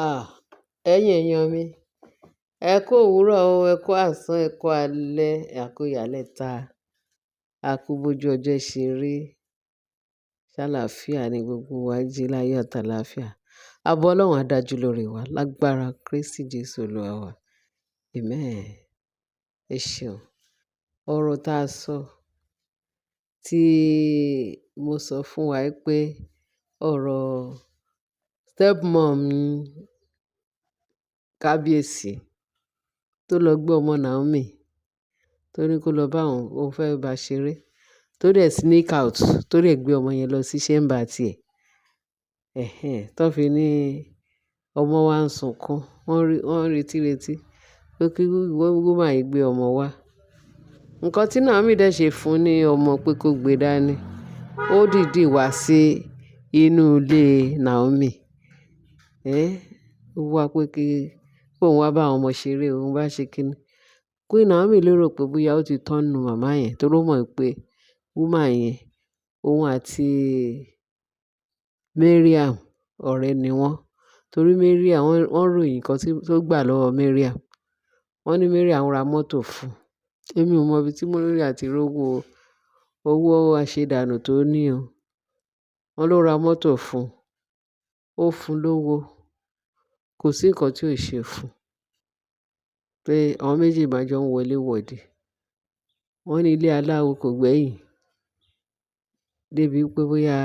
Ah, ẹ̀yin èèyàn mi, ẹ kú òwúrọ̀ o, ẹ kú àsán, ẹ kú alẹ́, ẹ kú ìyálẹ̀ta, a kú bójú ọjọ́ ṣe rí. Ṣàlàáfíà ni gbogbo wa jí láyọ̀ àtàlàáfíà. Ààbò Ọlọ́run á dájú lórí wa lágbára Kristi Jésù Olúwa wa. Amen. Ẹ ṣeun. Ọ̀rọ̀ tá a sọ tí mo sọ fún wa pé ọ̀rọ̀ stepmom kábíyèsí tó lọ gbé ọmọ Naomi, tó ní kó lọ bá òun, ó fẹ́ bá ṣeré, tó dẹ̀ sneak out, tó dẹ̀ gbé ọmọ yẹn lọ sí chamber tiẹ̀. Ẹ̀hẹn, tó fi ní ọmọ wa ń sunkún, wọ́n rí, wọ́n retí retí pé kí woman yìí gbé ọmọ wá. Nǹkan tí Naomi dẹ̀ ṣe fún ní ọmọ pé kó gbe dání, ó dìdí wá sí inú ilé Naomi. Ẹ́, ó wá pé kí òun wá bá àwọn ọmọ ṣeré, òun bá ṣe kíni. Queen Naomi lérò pé bóyá ó ti tán nínú màmá yẹn torí ó mọ̀ pé woman yẹn, òun àti Mariam ọ̀rẹ́ ni wọ́n. Torí Mariam, wọ́n ròyìn nǹkan tí ó gbà lọ́wọ́ Mariam. Wọ́n ní Mariam ra mọ́tò fún un. Èmi ò mọ ibi tí Mariam ti rí owó, owó àṣedànù tó ní o. Wọ́n ló ra mọ́tò fún un, ó fún un lówó, kò sí nǹkan tí ò ṣe fún un. Pé àwọn méjì máa jọ ń wọlé wọ̀de. Wọ́n ní ilé aláwo kò gbẹ́yìn. Débi pé bóyá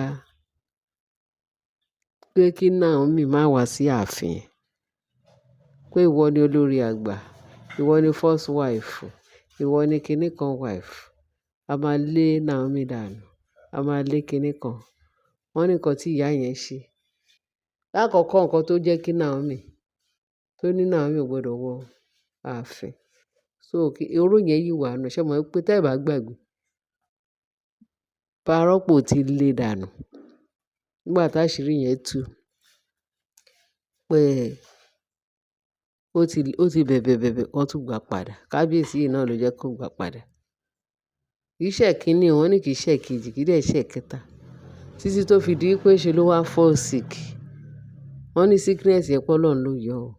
pé kí Naomi má wá sí ààfin. Pé ìwọ ni olórí àgbà, ìwọ ni first wife, ìwọ ni kíní kan wife. A máa lé Naomi dànù, a máa lé kíní kan. Wọ́n ní nǹkan tí ìyá yẹn ṣe. Lákọ̀ọ̀kọ́ nǹkan tó jẹ́ kí Naomi, tó ní Naomi ò gbọdọ̀ wọ ààfin. So kí oró yẹn yìí wà nù. Ṣé o mọ̀ pé tẹ́ ẹ bá gbàgbé, Bárọ́pò ti lé dànù nígbà tí àṣírí yẹn tú pé ó ti bẹ̀bẹ̀ bẹ̀bẹ̀, wọ́n tún gbà padà. Kábíyèsí yìí náà ló jẹ́ kó gbà padà. Kì í ṣe kíní, wọ́n ní kì í ṣe kejì, kì í dẹ̀ ṣe kẹta. Títí tó fi di pé ṣe ló wá fall sick. Wọ́n ní sickness yẹn pé Ọlọ́run ló yọ ọ́.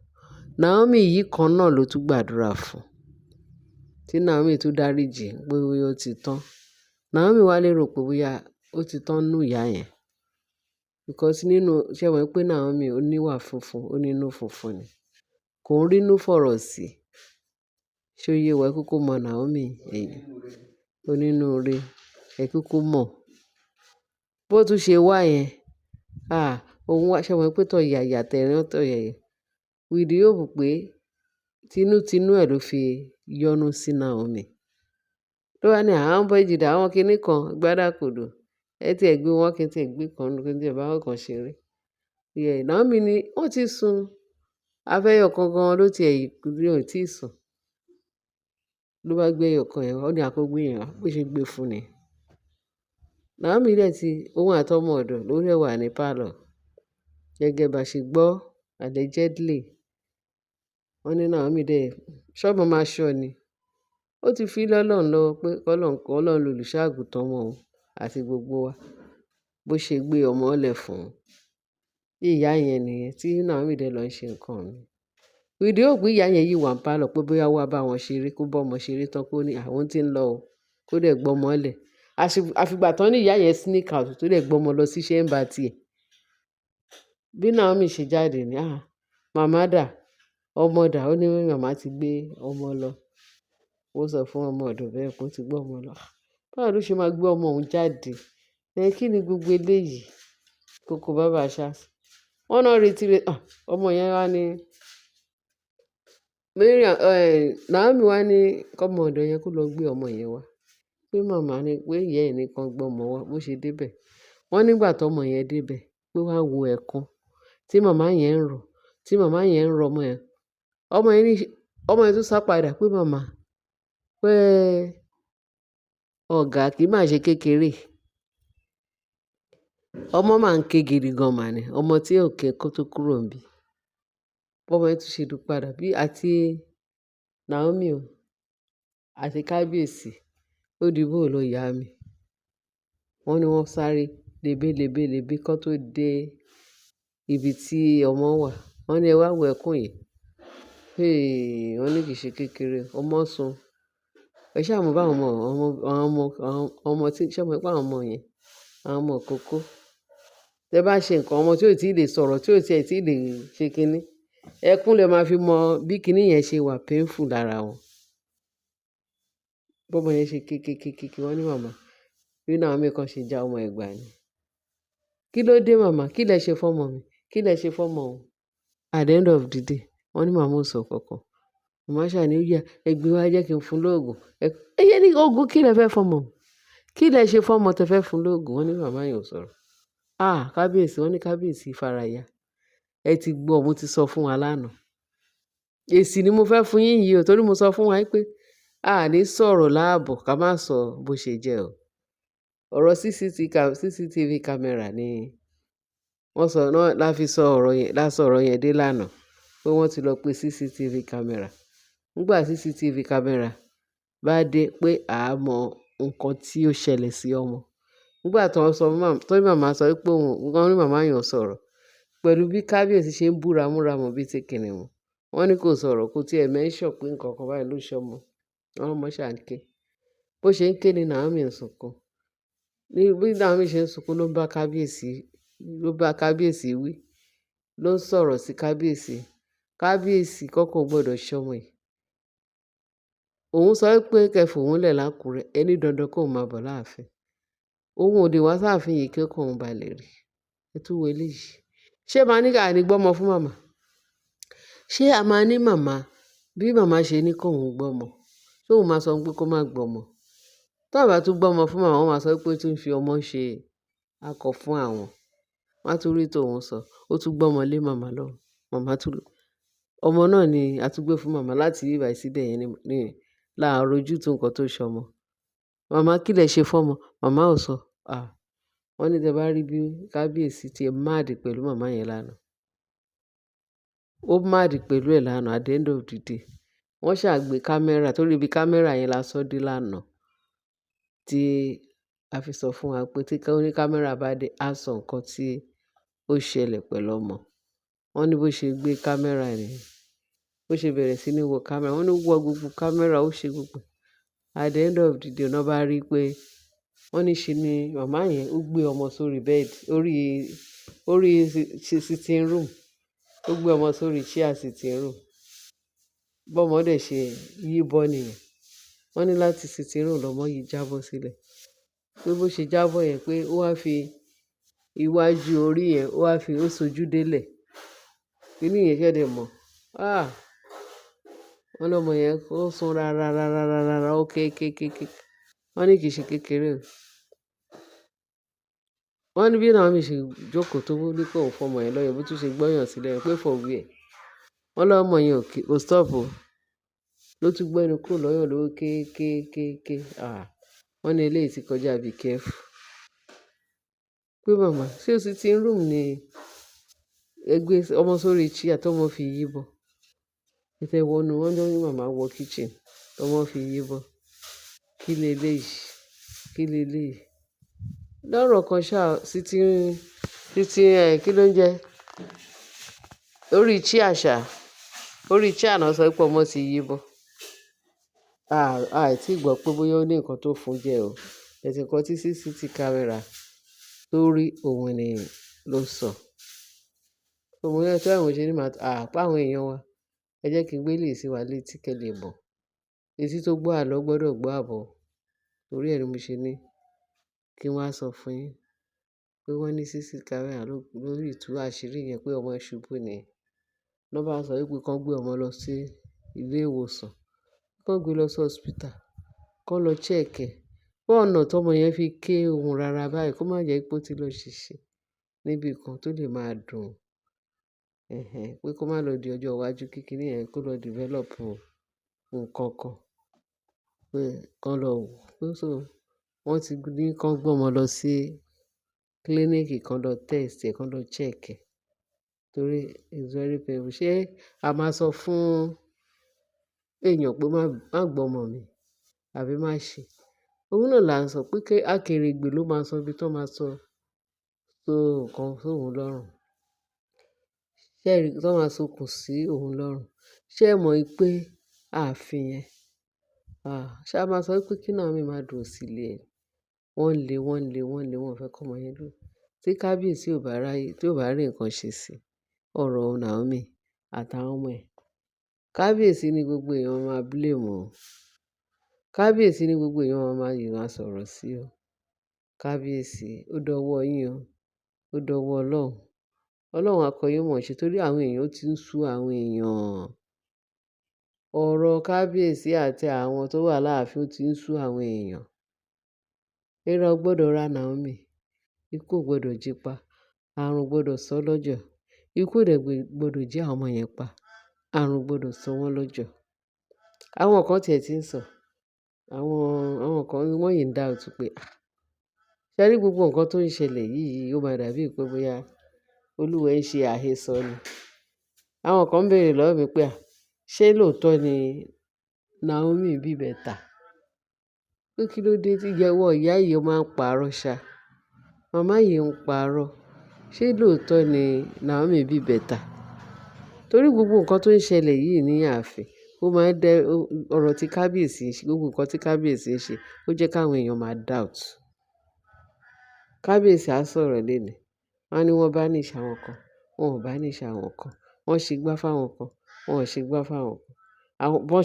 Naomi yìí kan náà ló tún gbàdúrà fún. Tí Naomi tún dáríjì pé bóyá ó ti tán. Naomi wá lérò pé bóyá ó ti tán nínú ìyá yẹn. Because nínú, ṣé o mọ̀ pé Naomi ó níwà funfun, ó ní inú funfun ni. Kò ń rínú fọ̀rọ̀ sí. Ṣé ó yé wa ẹ kúkú mọ Naomi ẹ̀yìn? Onínúure, ẹ kúkú mọ̀. Bó tún ṣe wá yẹn, ah, òun wá, ṣé o mọ̀ pé tọ̀yàyà tẹ̀rín tọ̀yàyà. With the hope pé tinútinú ẹ̀ ló fi yọ́nú sí Naomi. Ló wá ní àwọn bọ́ìjìdá, àwọn kíní kan gbádàkodo. Ẹ tí ẹ gbé wọn kí n tí ẹ gbé kan nínú, kí n tí ẹ bá wọn kan ṣeré. Yeah, Naomi ní wọ́n ti sùn. Afẹ́yọ̀ kan gan ló ti ẹ̀ rí ò tí ì sùn. Ló bá gbé ẹyọ kan yẹn wá, ó ní a kó gbé yẹn wá, bó ṣe gbé fún ni. Naomi dẹ̀ tí òun àti ọmọ ọ̀dọ̀ ló dẹ̀ wà ní parlour. Gẹ́gẹ́ bá ṣe gbọ́ allegedly. Wọ́n ní Naomi dẹ̀, ṣọ́mọ máa ṣọ́ ni. Ó ti fi lé Ọlọ́run lọ́wọ́ pé Ọlọ́run, Ọlọ́run lolùṣọ́ àgùntàn wọn o àti gbogbo wa. Bó ṣe gbé ọmọ lẹ̀ fún bí ìyá yẹn nìyẹn tí Naomi dẹ̀ lọ ń ṣe nǹkan mi. With the hope pé ìyá yẹn yìí wà ní parlour pé bóyá ó wá bá wọn ṣeré, kó bá ọmọ ṣeré tán kó ní àwọn tí ń lọ o, kó dẹ̀ gbé ọmọ lẹ̀. Àfìgbà tán ní ìyá yẹn sneak out tó dẹ̀ gbé ọmọ lọ sí chamber tiẹ̀. Bí Naomi ṣe jáde ní, "Ah, màmá dà, ọmọ dà?" Ó ní màmá ti gbé ọmọ lọ. Ó sọ fún ọmọ ọ̀dọ̀ bẹ́ẹ̀ pé ó ti gbé ọmọ lọ. Báwo ló ṣe máa gbé ọmọ òun jáde? Ẹ kí ni gbogbo eléyìí? Kókó bàbá ṣá. Wọ́n náà retí re, ah, ọmọ yẹn wá ní Mariam, Naomi wá ní kí ọmọ ọ̀dọ̀ yẹn kó lọ gbé ọmọ yẹn wá. Pé màmá ní pé ìyá ẹ̀ ní kan gbé ọmọ wá bó ṣe dé bẹ̀. Wọ́n nígbà tó ọmọ yẹn dé bẹ̀ pé wá wo ẹ̀kún tí màmá yẹn ń rọ̀, tí màmá yẹn ń rọ ọmọ yẹn. Ọmọ yẹn ní, ọmọ yẹn tún sá padà pé màmá, pé ọ̀gá kì í má ṣe kékeré. Ọmọ máa ń ké gidi gan mà ní, ọmọ tí ò ké kó tó kúrò níbí. Ọmọ yẹn tún ṣe dùn padà bí àti Naomi o àti kábíyèsí ó di bó lọ ìyá mi. Wọ́n ní wọ́n sáré lebé lebé lebé kó tó dé ibi tí ọmọ wà. Wọ́n ní ẹ wá wo ẹkún yìí. Hey, wọ́n ní kì í ṣe kékeré. Ọmọ sun. Ẹ ṣá mọ̀ bá àwọn ọmọ, ọmọ, àwọn ọmọ, àwọn ọmọ tí, ṣé o mọ̀ pé àwọn ọmọ yẹn, àwọn ọmọ ìkókó. Tẹ bá ṣe nǹkan, ọmọ tí ò tí lè sọ̀rọ̀, tí ò tí ẹ tí lè ṣe kíní. Ẹkún lẹ máa fi mọ bí kíní yẹn ṣe wà painful lára wọn. Bí ọmọ yẹn ṣe ké ké ké ké ké, wọ́n ní màmá. Bí Naomi kan ṣe já ọmọ ẹ̀ gbà ni. Kí ló dé màmá? Kí lẹ ṣe fún ọmọ mi? Kí lẹ ṣe fún ọmọ òun? At the end of the day, wọ́n ní màmá ò sọ nǹkan kan. Màmá ṣà ní ó yá, ẹ gbé wá jẹ́ kí n fún lóògùn. Ẹ yé ní òògùn kí lẹ fẹ́ fún ọmọ? Kí lẹ ṣe fún ọmọ tí ẹ fẹ́ fún lóògùn? Wọ́n ní màmá yẹn ò sọ̀rọ̀. Ah, kábíyèsí, wọ́n ní kábíyèsí faraya. Ẹ ti gbọ́, mo ti sọ fún wa lánàá. Èsì ni mo fẹ́ fún yín yìí o, torí mo sọ fún wa pé a ní sọ̀rọ̀ láàbọ̀ ká má sọ bó ṣe jẹ́ o. Ọ̀rọ̀ CCTV camera ni wọ́n sọ náà la fi sọ ọ̀rọ̀ yẹn, la sọ ọ̀rọ̀ yẹn dé lánàá pé wọ́n ti lọ pe CCTV camera. Nígbà CCTV camera bá dé pé a mọ nǹkan tí ó ṣẹlẹ̀ sí ọmọ. Nígbà tí wọ́n sọ fún màmá, tó ní màmá sọ wípé òun, wọ́n ní màmá yẹn ò sọ̀rọ̀. Pẹ̀lú bí kábíyèsí ṣe ń bú ramúramù bí i tí kìnìún. Wọ́n ní kò sọ̀rọ̀, kò tí ẹ mention pé nǹkan kan báyìí ló ṣe ọmọ. Wọ́n lọmọ ṣà ń ké. Bó ṣe ń ké ni Naomi ń sunkún. Ní bí Naomi ṣe ń sunkún ló ń bá kábíyèsí, ló bá kábíyèsí wí, ló ń sọ̀rọ̀ sí kábíyèsí. Kábíyèsí kọ́kọ́ gbọdọ̀ ṣe ọmọ yìí. Òun sọ wípé kí ẹ fòun lẹ̀ l'Ákúrẹ́, ẹ ní dandan kó máa bọ̀ láàfin. Òun ò lè wá sáàfin yìí kí ọkàn òun bá lè rí. Ẹ tún wo eléyìí. Ṣé màá ní ká ní gbọ́mọ fún màmá? Ṣé a máa ní màmá bí màmá ṣe ní kó òun gbọ́mọ? Ṣé òun máa sọ pé kó má gbọ́mọ? Tí wọ́n bá tún gbọ́mọ fún màmá, wọ́n máa sọ pé ó tún fi ọmọ ṣe akọ fún àwọn. Wọ́n á tún rí tòun sọ. Ó tún gbọ́mọ lé màmá lọ́wọ́. Màmá tún ọmọ náà ni a tún gbé fún màmá láti ibí bàyìí síbẹ̀ yẹn ní láàárọ̀ ojú tó nǹkan tó ṣe ọmọ. Màmá kí lẹ ṣe fún ọmọ? Màmá ò sọ. Ah, wọ́n ní tí ẹ bá rí bí kábíyèsí tí ẹ mad pẹ̀lú màmá yẹn lánàá. Ó mad pẹ̀lú ẹ̀ lánàá at the end of the day. Wọ́n ṣà gbé camera torí ibi camera yẹn la sọ dé lánàá. Tí a fi sọ fún wa pé tí oní camera bá dé, á sọ nǹkan tí ó ṣẹlẹ̀ pẹ̀lú ọmọ. Wọ́n ní bó ṣe gbé camera nìyẹn. Bó ṣe bẹ̀rẹ̀ sí ní wo camera. Wọ́n ní ó wọ gbogbo camera, ó ṣe gbogbo. At the end of the day, wọ́n bá rí pé wọ́n ní ṣe ni màmá yẹn ó gbé ọmọ sórí bed, orí, orí sitting room. Ó gbé ọmọ sórí chair sitting room. Bọ́mọ dẹ̀ ṣe yíbọ́ nìyẹn. Wọ́n ní láti sitting room lọmọ yìí jábọ́ sílẹ̀. Pé bó ṣe jábọ́ yẹn pé ó wá fi iwájú orí yẹn, ó wá fi, ó sojú délẹ̀. Kíní yẹn ṣẹ̀ dẹ̀ mọ̀. Ah! Wọ́n lọmọ yẹn ó sun ra ra ra ra ra ra ra ó ké ké ké ké. Wọ́n ní kì í ṣe kékeré o. Wọ́n ní bí Naomi ṣe jókòó tó ní kó fún ọmọ yẹn lọ́yàn, bó tún ṣe gbọ́yàn sílẹ̀ pé for where. Wọ́n lọmọ yẹn ò ké, kò stop o. Ló tún gbẹ́nu kúrò lọ́yàn ló ké ké ké ké. Ah! Wọ́n ní eléyìí ti kọjá be careful. Pé màmá, ṣé sitting room ni ẹ gbé ọmọ sórí chair tó ọmọ fi yíbọ́? Tẹ wọnú, wọ́n ní màmá wọ kitchen tó ọmọ fi yíbọ́. Kí le léyìí? Kí le léyìí? Lọ́rọ̀ kan ṣá, sitting, kí ló ń jẹ́? Orí chair ṣá, orí chair náà sọ pé ọmọ ti yíbọ́. A, a tí gbọ́ pé bóyá ó ní nǹkan tó fún jẹ o. But nǹkan tí CCTV camera tó rí òun ni ló sọ. So mo ní tí àwọn ṣe ní máa, à, pé àwọn èèyàn wa. Ẹ jẹ́ kí n gbé eléyìí sí wa létí kí ẹ lè mọ̀. Etí tó gbọ́ àlọ́ gbọdọ̀ gbọ́ àbọ̀. Torí ẹ ni mo ṣe ní kí n wá sọ fún yín pé wọ́n ní CCTV camera lórí tú àṣírí yẹn pé ọmọ ṣubú ni. Lọ́ bá sọ wípé kí wọ́n gbé ọmọ lọ sí ilé ìwòsàn, kí wọ́n gbé lọ sí hospital, kí wọ́n lọ check ẹ̀. Pé ọ̀nà tó ọmọ yẹn fi ké ohùn rara báyìí kó má jẹ́ pé ó ti lọ ṣìṣe níbi kan tó lè máa dùn. Ẹ̀hẹn, pé kó má lọ di ọjọ́ iwájú kí kíní yẹn kó lọ develop nǹkan kan. Pé kí wọ́n lọ wò. Pé so wọ́n ti ní kí wọ́n gbé ọmọ lọ sí clinic kan lọ test ẹ̀, kan lọ check ẹ̀. Torí it's very painful. Ṣé a máa sọ fún èèyàn pé má gbọ́ ọmọ mi àbí má ṣe? Òun náà là ń sọ pé kí akèrègbè ló máa sọ ibi tó máa sọ so nǹkan sóhun lọ́rùn. Ṣé ẹ rí tí wọ́n máa sokùn sí òun lọ́rùn? Ṣé ẹ mọ̀ pé ààfin yẹn, ṣé a máa sọ wípé kí Naomi máa dúró sí ilé ẹ? Wọ́n lé, wọ́n lé, wọ́n lé, wọ́n fẹ́ kó ọmọ yẹn dúró. Tí kábíyèsí ò bá ráyè, tí ò bá rí nǹkan ṣe sí ọ̀rọ̀ Naomi àtàwọn ọmọ ẹ̀, kábíyèsí ni gbogbo èèyàn máa blame o. Kábíyèsí ni gbogbo èèyàn máa yìí máa sọ̀rọ̀ sí o. Kábíyèsí, ó dọwọ́ yín o. Ó dọwọ́ Ọlọ́run. Ọlọ́run á kọ́ yín mọ̀ ṣe torí àwọn èèyàn ó ti ń sú àwọn èèyàn. Ọ̀rọ̀ kábíyèsí àti àwọn tó wà láàfin ó ti ń sú àwọn èèyàn. Èèrà ò gbọdọ̀ ra Naomi. Ikú ò gbọdọ̀ jí pa. Àrùn ò gbọdọ̀ sọ lọ́jọ́. Ikú ò dẹ̀ gbọdọ̀ jí àwọn ọmọ yẹn pa. Àrùn ò gbọdọ̀ sọ wọ́n lọ́jọ́. Àwọn kan tí ẹ ti ń sọ, àwọn kan wọ́n yìí ń doubt pé, ah, ṣé ẹ rí gbogbo nǹkan tó ń ṣẹlẹ̀ yìí, ó máa dàbí pé bóyá Olúwa ń ṣe àhesọ ni. Àwọn kan ń béèrè lọ́wọ́ mi pé, à, ṣé lóòótọ́ ni Naomi bí ìbẹta? Pé kí ló dé tí ìyàwó ìyá yìí máa ń parọ́ ṣá? Màmá yìí ń parọ́. Ṣé lóòótọ́ ni Naomi bí ìbẹta? Torí gbogbo nǹkan tó ń ṣẹlẹ̀ yìí ní ààfin, ó máa ń dẹ́ ọ̀rọ̀ tí kábíyèsí ń ṣe, gbogbo nǹkan tí kábíyèsí ń ṣe, ó jẹ́ káwọn èèyàn máa doubt. Kábíyèsí á sọ̀rọ̀ léni. Wọ́n á ní wọ́n banish àwọn kan, wọ́n ò banish àwọn kan. Wọ́n ṣe gbá fáwọn kan, wọ́n ò ṣe gbá fáwọn kan. Àwọn, bọ́n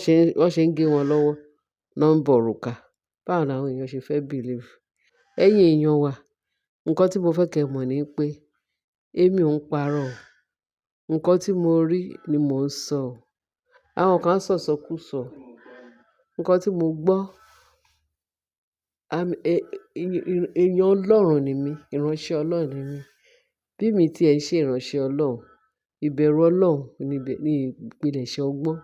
ṣe ń gé wọn lọ́wọ́, náà ń bọ òrùka. Báwo ni àwọn èèyàn ṣe fẹ́ believe? Ẹ̀yin èèyàn wa, nǹkan tí mo fẹ́ kí ẹ mọ̀ ni pé èmi ò ń parọ́ o. Nǹkan tí mo rí ni mò ń sọ o. Àwọn kan á sọ̀sọ kú sọ. Nǹkan tí mo gbọ́, èèyàn Ọlọ́run ni mí, ìránṣẹ́ Ọlọ́run ni mí. Bí mi tí ẹ ṣe ìránṣẹ́ Ọlọ́run, ìbẹ̀rù Ọlọ́run ní ìpilẹ̀ṣẹ̀ ọgbọ́n.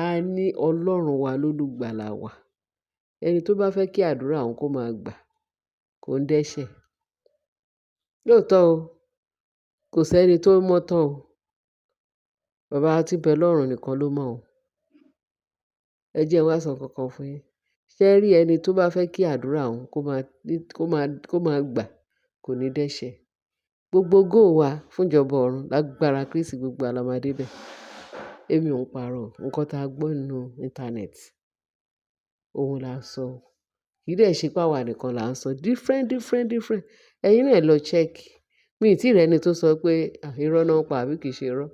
A ní Ọlọ́run wa lólùgbàlà wa. Ẹni tó bá fẹ́ kí àdúrà òun kó máa gbà, kò ń dẹ́ṣẹ̀. Lóòótọ́ o, kò sí ẹni tó mọ̀ tán o. Baba tí ń bẹ lọ́run nìkan ló mọ̀ o. Ẹ jẹ́ n wá sọ nǹkan kan fún yín. Ṣé ẹ rí ẹni tó bá fẹ́ kí àdúrà òun kó máa gbà, kò ní dẹ́ṣẹ̀. Gbogbo goal wa fún ìjọba ọ̀run lágbára Kristi gbogbo wa la máa dé bẹ̀. Èmi ò ń parọ́ o. Nǹkan tí a gbọ́ nínú íńtánẹ́ẹ̀tì, òun là ń sọ o. Kì í dẹ̀ ṣe pé àwa nìkan là ń sọ. Different, different, different. Ẹ̀yin náà ẹ lọ check. Mi ì tí ì rí ẹni tó sọ pé irọ́ náà ń pa àbí kì í ṣe irọ́.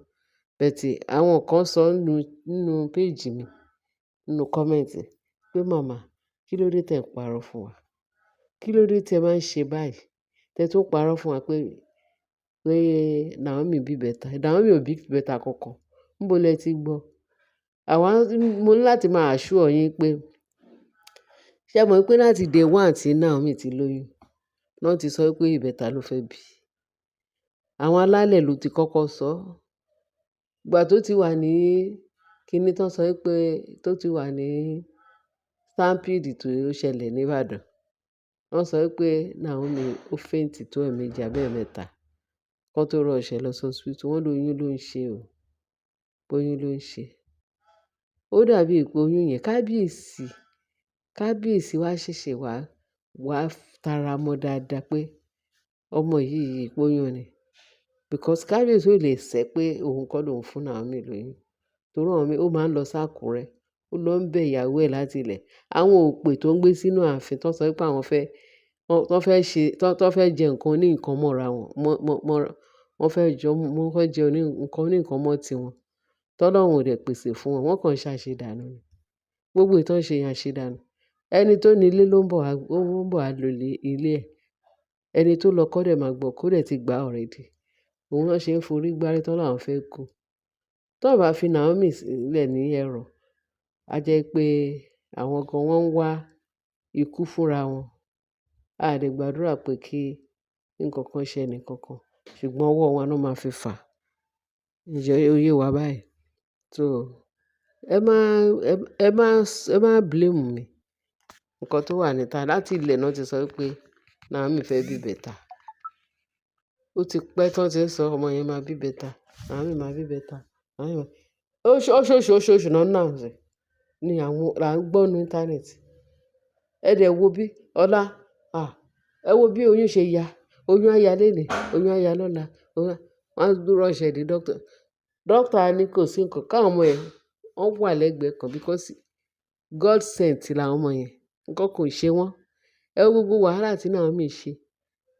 But àwọn kan sọ nínú page mi, nínú comment pé màmá, kí ló dé tí ẹ̀ ń parọ́ fún wa? Kí ló dé tí ẹ máa ń ṣe báyìí? Tẹ tún ń parọ́ fún wa pé Naomi bí ìbẹta. Naomi ò bí ìbẹta kankan. Níbo lẹ ti gbọ́? Àwa, mo ní láti máa assure yín pé, ṣé ẹ mọ̀ pé láti day one tí Naomi ti lóyún, náà ti sọ pé ìbẹta ló fẹ́ bí. Àwọn alálẹ̀ ló ti kọ́kọ́ sọ. Ìgbà tó ti wà ní kíní tán sọ pé tó ti wà ní stampede tó ṣẹlẹ̀ ní Ìbàdàn. Wọ́n sọ pé Naomi ó faint tó ẹ̀ẹ̀mejì àbí ẹ̀ẹ̀mẹ́ta. Kó tó rush ẹ lọ sí hospital, wọ́n lóyún ló ń ṣe o. Oyún ló ń ṣe. Ó dàbí pé oyún yẹn kábíyèsí, kábíyèsí wá ṣẹ̀ṣẹ̀ wá, wá tara mọ́ dáadáa pé ọmọ yìí pé oyún ni. Because kábíyèsí ò lè sẹ́ pé òun kọ́ ló ń fún Naomi lóyún. Torí Naomi ó máa ń lọ sí Àkúrẹ́. Ó lọ ń bẹ ìyàwó ẹ̀ láti ilẹ̀. Àwọn òpè tó ń gbé sínú ààfin tó sọ pé àwọn fẹ́, tó fẹ́ ṣe, tó fẹ́ jẹ nǹkan oní nǹkan mọ́ra wọn, mọ́, mọ́, mọ́, wọ́n fẹ́ jọ, wọ́n fẹ́ jẹ oní nǹkan oní nǹkan mọ́ ti wọn. Tọ́lọ́run ò dẹ̀ pèsè fún wọn, wọ́n kàn ń ṣàṣedànù ni. Gbogbo èyí tó ń ṣe yẹn àṣedànù. Ẹni tó ní ilé ló ń bọ̀ wá, ó ń bọ̀ wá lo ilé ẹ̀. Ẹni tó lọ kọ́ dẹ̀ máa gbọ́, kó dẹ̀ ti gbà already. Òun náà ṣe ń forí gbárí tán láwọn fẹ́ kú. Tó bá fi Naomi sílẹ̀ ní ẹ̀rọ, a jẹ́ pé àwọn gan wọ́n ń wá ikú fúnra wọn. A lè gbàdúrà pé kí nǹkan kan ṣe ẹnì kankan, ṣùgbọ́n ọwọ́ wọn ló máa fi fà. Ǹjẹ́ ó yé wa báyìí? So, ẹ má blame mi. Nǹkan tó wà níta láti ilẹ̀ náà ti sọ wípé Naomi fẹ́ bí ìbẹta. Ó ti pẹ́ tí wọ́n ti ń sọ ọmọ yẹn máa bí ìbẹta. Naomi máa bí ìbẹta. Naomi máa oṣooṣù oṣooṣù náà announce ẹ̀ ní àwọn là ń gbọ́ nínú íńtánẹ́ẹ̀tì. Ẹ dẹ̀ wo bí ọlá, ẹ wo bí oyún ṣe ya. Oyún á ya léni, oyún á ya lọ́la. Oyún á. Wọ́n á rush ẹ dé doctor. Doctor á ní kò sí nǹkan. Káwọn ọmọ yẹn, wọ́n wà lẹ́gbẹ̀ẹ́ kan because God sent làwọn ọmọ yẹn. Nǹkan kò ṣe wọ́n. Ẹ wo gbogbo wàhálà tí Naomi ṣe.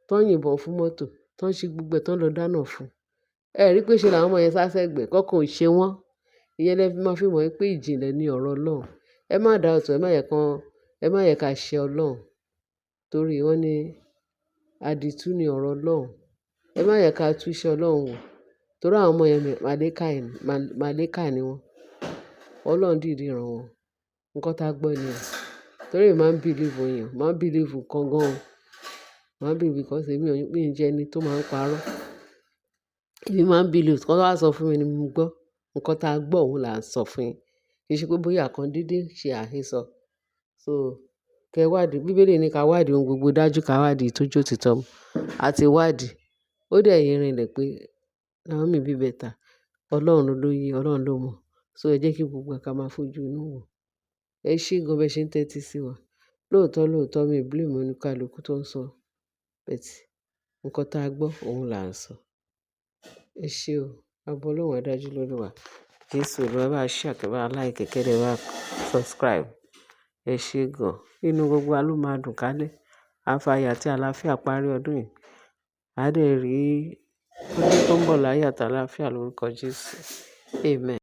Tán yìnbọn fún mọ́tò, tán ṣe gbogbo ẹ̀, tán lọ dáná fún. Ẹ rí pé ṣe làwọn ọmọ yẹn sá sẹ́gbẹ̀ẹ́, nǹkan kan ò ṣe wọ́n. Ìyẹn lẹ fi máa fi mọ̀ pé ìjìnlẹ̀ ni ọ̀rọ̀ Ọlọ́run. Ẹ má doubt, ẹ má yẹ ká ṣẹ Ọlọ́run. Torí wọ́n ní àdìtú ni ọ̀rọ̀ Ọlọ́run. Ẹ má yẹ ká tú iṣẹ́ Ọlọ́run wò. Torí àwọn ọmọ yẹn màlàíkà ni wọ́n. Ọlọ́run dìdí rán wọn. Nǹkan tá gbọ́ ni o. Torí èmi máa ń believe èèyàn, máa ń believe nǹkan gan. Máa ń believe because èmi ò mi ń jẹ́ ẹni tó máa ń parọ́. Èmi máa ń believe, nǹkan tó bá sọ fún mi ni mo gbọ́. Nǹkan tá gbọ́ òun là ń sọ fún yín. Kì í ṣe pé bóyá àkàn dédé ṣe àhesọ. So kẹ wádìí, Bíbélì ní ká wádìí ohun gbogbo dájú, ká wádìí tó jó títọ́. A ti wádìí. Ó dẹ̀ rinlẹ̀ pé Naomi bí ìbẹta. Ọlọ́run ló yé, Ọlọ́run ló mọ̀. So ẹ jẹ́ kí gbogbo wa ká máa fojú inú wò. Ẹ ṣé gan bẹ ṣe ń tẹ́tí sí wa. Lóòótọ́ lóòótọ́ mi ò blame oníkálukú tó ń sọ, but nǹkan tá gbọ́ òun là ń sọ. Ẹ ṣé o. Ààbò Ọlọ́run á dájú lórí wa. Jésù Olúwa, ẹ bá share, kẹ́ bá like, kẹ́ dẹ̀ bá subscribe. Ẹ ṣé gan. Inú gbogbo wa ló máa dùn kálẹ̀. A fi ayọ̀ àti àlàáfíà parí ọdún yìí. A dẹ̀ rí ọdún tó ń bọ̀ láyọ̀ àti àlàáfíà lórúkọ Jésù. Amen.